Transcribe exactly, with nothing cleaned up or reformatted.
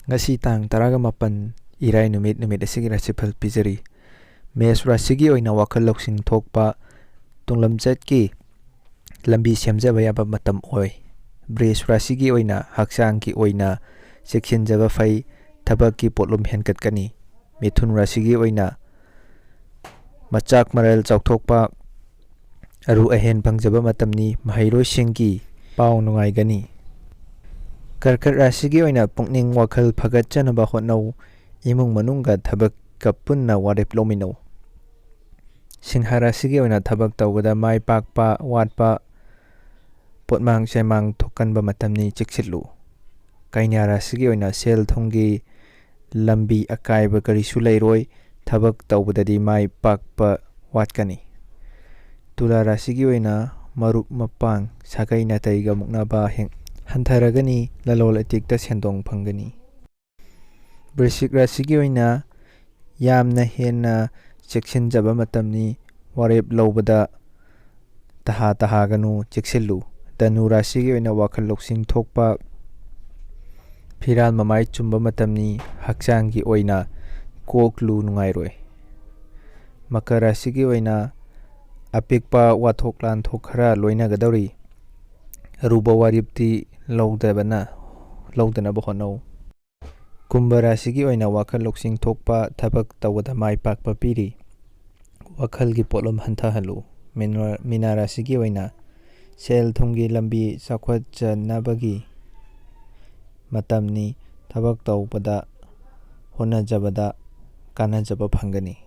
ꯉꯁꯤ ꯇꯥꯡ ꯇꯔꯥꯒ ꯃꯥꯄꯟ, ꯏꯔꯥꯏ ꯅꯨꯃꯤꯠ, ꯅꯨꯃꯤꯠ ꯑꯁꯤꯒꯤ ꯔꯥꯁꯤꯐꯜ ꯄꯤꯖꯔꯤ꯫ ꯃꯦꯁ ꯔꯥꯁꯤꯒꯤ ꯑꯣꯏꯅ ꯋꯥꯈꯜ ꯂꯧꯁꯤꯡ ꯊꯣꯛꯄ, ꯇꯨꯡꯂꯝꯆꯠꯀꯤ ꯂꯝꯕꯤ ꯁꯦꯝꯖꯕ ꯌꯥꯕ ꯃꯇꯝ ꯑꯣꯏ꯫ ꯕ꯭ꯔꯤꯖ ꯔꯥꯁꯤꯒꯤ ꯑꯣꯏꯅ ꯍꯛꯆꯥꯡꯒꯤ ꯑꯣꯏꯅ ꯆꯦꯛꯁꯤꯟꯖꯕ ꯐꯩ, ꯊꯕꯛꯀꯤ ꯄꯣꯠꯂꯨꯝ ꯍꯦꯟꯒꯠꯀꯅꯤ꯫ ꯃꯤꯊꯨꯟ ꯔꯥꯁꯤꯒꯤ ꯑꯣꯏꯅ ꯃꯆꯥꯛ ꯃꯔꯜ ꯆꯥꯎꯊꯣꯛꯄ, ꯑꯔꯨ ꯑꯍꯦꯟ ꯐꯪꯖꯕ ꯃꯇꯝꯅꯤ꯫ ꯃꯍꯩꯔꯣꯏꯁꯤꯡꯒꯤ ꯄꯥꯎ ꯅꯨꯡꯉꯥꯏꯒꯅꯤ꯫ ꯀꯔꯀꯠ ꯔꯥꯁꯤꯒꯤ ꯑꯣꯏꯅ ꯄꯨꯛꯅꯤꯡ ꯋꯥꯈꯜ ꯐꯒꯠꯆꯅꯕ ꯍꯣꯠꯅꯧ꯫ ꯏꯃꯨꯡ ꯃꯅꯨꯡꯒ ꯊꯕꯛꯀ ꯄꯨꯟꯅ ꯋꯥꯔꯦꯞ ꯂꯧꯃꯤꯟꯅꯧ꯫ ꯁꯤꯡꯍ ꯔꯥꯁꯤꯒꯤ ꯑꯣꯏꯅ ꯊꯕꯛ ꯇꯧꯕꯗ ꯃꯥꯏ ꯄꯥꯛꯄ ꯋꯥꯠꯄ, ꯄꯣꯠꯃꯥꯡ ꯆꯩꯃꯥꯡ ꯊꯣꯛꯀꯟꯕ ꯃꯇꯝꯅꯤ, ꯆꯦꯛꯁꯤꯜꯂꯨ꯫ ꯀꯩꯅ꯭ꯌꯥ ꯔꯥꯁꯤꯒꯤ ꯑꯣꯏꯅ ꯁꯦꯜ ꯊꯨꯝꯒꯤ ꯂꯝꯕꯤ ꯑꯀꯥꯏꯕ ꯀꯔꯤꯁꯨ ꯂꯩꯔꯣꯏ, ꯊꯕꯛ ꯇꯧꯕꯗꯗꯤ ꯃꯥꯏ ꯄꯥꯛꯄ ꯋꯥꯠꯀꯅꯤ꯫ ꯇꯨꯂꯥ ꯔꯥꯁꯤꯒꯤ ꯑꯣꯏꯅ ꯃꯔꯨꯞ ꯃꯄꯥꯡ, ꯁꯥꯒꯩ ꯅꯥꯇꯩꯒ ꯃꯨꯛꯅꯕ ꯍꯦꯟ-, ꯍꯟꯊꯔꯒꯅꯤ, ꯂꯂꯣꯟ ꯏꯇꯤꯛꯇ ꯁꯦꯟꯗꯣꯡ ꯐꯪꯒꯅꯤ꯫ ꯕ꯭ꯔꯤꯁꯤꯛ ꯔꯥꯁꯤꯒꯤ ꯑꯣꯏꯅ ꯌꯥꯝꯅ ꯍꯦꯟꯅ ꯆꯦꯛꯁꯤꯟꯖꯕ ꯃꯇꯝꯅꯤ꯫ ꯋꯥꯔꯦꯞ ꯂꯧꯕꯗ ꯇꯍꯥ ꯇꯍꯥꯒꯅꯨ, ꯆꯦꯛꯁꯤꯜꯂꯨ꯫ ꯙꯅꯨ ꯔꯥꯁꯤꯒꯤ ꯑꯣꯏꯅ ꯋꯥꯈꯜ ꯂꯧꯁꯤꯡ ꯊꯣꯛꯄ, ꯐꯤꯔꯥꯜ ꯃꯃꯥꯏ ꯆꯨꯝꯕ ꯃꯇꯝꯅꯤ꯫ ꯍꯛꯆꯥꯡꯒꯤ ꯑꯣꯏꯅ ꯀꯣꯛ ꯂꯨ ꯅꯨꯡꯉꯥꯏꯔꯣꯏ꯫ ꯃꯀꯔ ꯔꯥꯁꯤꯒꯤ ꯑꯣꯏꯅ ꯑꯄꯤꯛꯄ ꯋꯥꯊꯣꯛ ꯂꯥꯟꯊꯣꯛ ꯈꯔ ꯂꯣꯏꯅꯒꯗꯧꯔꯤ꯫ ꯑꯔꯨꯕ ꯋꯥꯔꯦꯞꯇꯤ ꯂꯧꯗꯕꯅ, ꯂꯧꯗꯅꯕ ꯍꯣꯠꯅꯧ꯫ ꯀꯨꯝꯚ ꯔꯥꯁꯤꯒꯤ ꯑꯣꯏꯅ ꯋꯥꯈꯜ ꯂꯧꯁꯤꯡ ꯊꯣꯛꯄ, ꯊꯕꯛ ꯇꯧꯕꯗ ꯃꯥꯏ ꯄꯥꯛꯄ ꯄꯤꯔꯤ꯫ ꯋꯥꯈꯜꯒꯤ ꯄꯣꯠꯂꯨꯝ ꯍꯟꯊꯍꯜꯂꯨ꯫ ꯃꯤꯅ-, ꯃꯤꯅꯥ ꯔꯥꯁꯤꯒꯤ ꯑꯣꯏꯅ ꯁꯦꯜ ꯊꯨꯝꯒꯤ ꯂꯝꯕꯤ ꯆꯥꯎꯈꯠꯆꯅꯕꯒꯤ ꯃꯇꯝꯅꯤ꯫ ꯊꯕꯛ ꯇꯧꯕꯗ, ꯍꯣꯠꯅꯖꯕꯗ ꯀꯥꯟꯅꯖꯕ ꯐꯪꯒꯅꯤ꯫